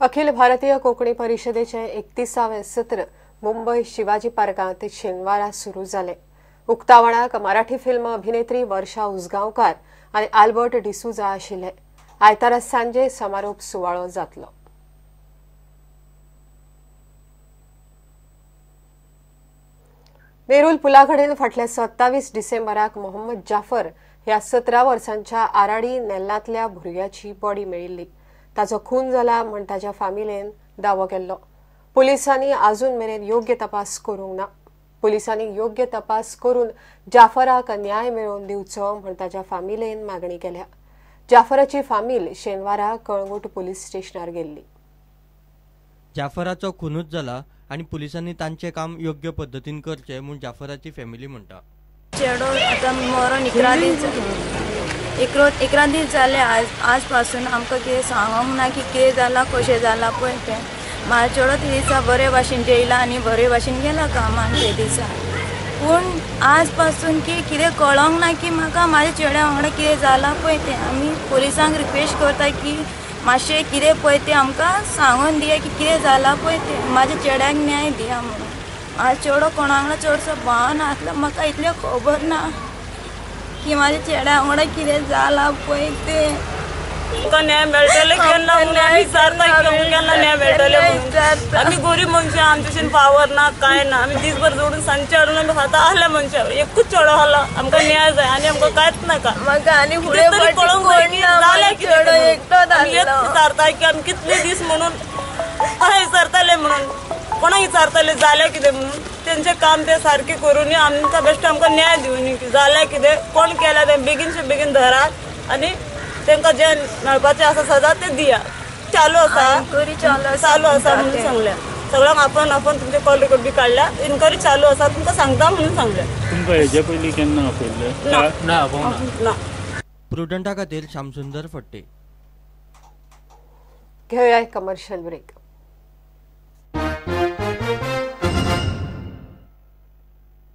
अखिल भारतीय कोंकणी परिशदेचे 31वें सत्र मुंबय शिवाजी पार्कांत शेनवारा सुरू जालें। उक्तावणाक मराठी फिल्म अभिनेत्री वर्षा उसगांवकार आनी आल्बर्ट डिसुजा आशिल्ले। आयतारा सांजे समारोप सुवाळो जातलो। नेरूल पुलाकडेन फाटल्या 27 डिसेंबराक मोहम्मद जाफर ह्या 17 वर्सांच्या आराडी नेल्लांतल्या भुरग्याची बॉडी मेळिल्ली। ताचो खून जाला म्हण ताच्या फामिलेन दावो केल्लो। पुलिसांनी अजून मेरेन योग्य तपास करूंक ना। पुलिसांनी योग्य तपास करून जाफराक न्याय मेळोवन दिवचो म्हण ताच्या फामिलेन मागणी केल्या। जाफराची फामील शेनवारा कळंगूट पुलीस स्टेशनार गेल्ली। जाफराचो खूनच जाला आनी पुलिसांनी तांचें काम योग्य पद्दतीन करचें म्हूण जाफराची फॅमिली म्हणटा। चेडो आतां मरोन 11 दीस 11 दीस जाले। आज पासून आमकां कितें सांगोंक ना की कितें जालां कशें जालां पळय तें। म्हाजो चेडो ते दिसा बरे भाशेन जेयला आनी बरे भाशेन गेला कामाक ते दिसा, पूण आज पासून की कितें कळोंक ना की म्हाका म्हाज्या चेड्या वांगडा कितें जालां पळय तें। आमी पुलिसांक रिक्वेस्ट करता की मातशें कितें पळय तें आमकां सांगून दिया की कितें जालां पळय तें, म्हाज्या चेड्याक न्याय दिया म्हणून। म्हाजो चेडो कोणा वांगडा चडसो भावना म्हाका इतलें खबर ना की म्हाज्या चेड्या वांगडा कितें जालां पळय तें। तुमकां न्याय मेळटले केन्ना म्हणून आमी विचारता केन्ना न्याय मेळटले म्हणून। आमी गरीब मनशां, आमचे पावर ना कांय ना, आमी दीसभर जोडून सांजचे हाडून आमी खाता आहल्या मनशां, एकूच चेडो आहलो, आमकां न्याय जाय आनी आमकां कांयच नाका। तरी कळोंक जाय की जालें कितें, विचारता की आमी कितले दीस म्हणून विचारताले म्हणून कोणाक विचारताले जालें कितें म्हणून। तेंचें काम ते सारकें करूनी आमकां बेश्टें आमकां न्याय दिवनी की जालें कितें, कोण केल्या तें बेगीनचे बेगीन धरात आनी तांकां जे मेळपाचें आसा सदा ते दिया। चालू आसा, चालू आसा म्हणून सांगल्या सगळ्यांक, आपण आपण तुमचे कॉल रेकॉर्ड बी काडल्या, इन्क्वायरी चालू आसा तुमकां सांगता म्हणून सांगल्या। तुमकां हेजे पयलीं केन्ना आपयल्लें? ना ना। प्रुडंटा खातीर श्यामसुंदर फट्टे। घेवया कमर्शियल ब्रेक।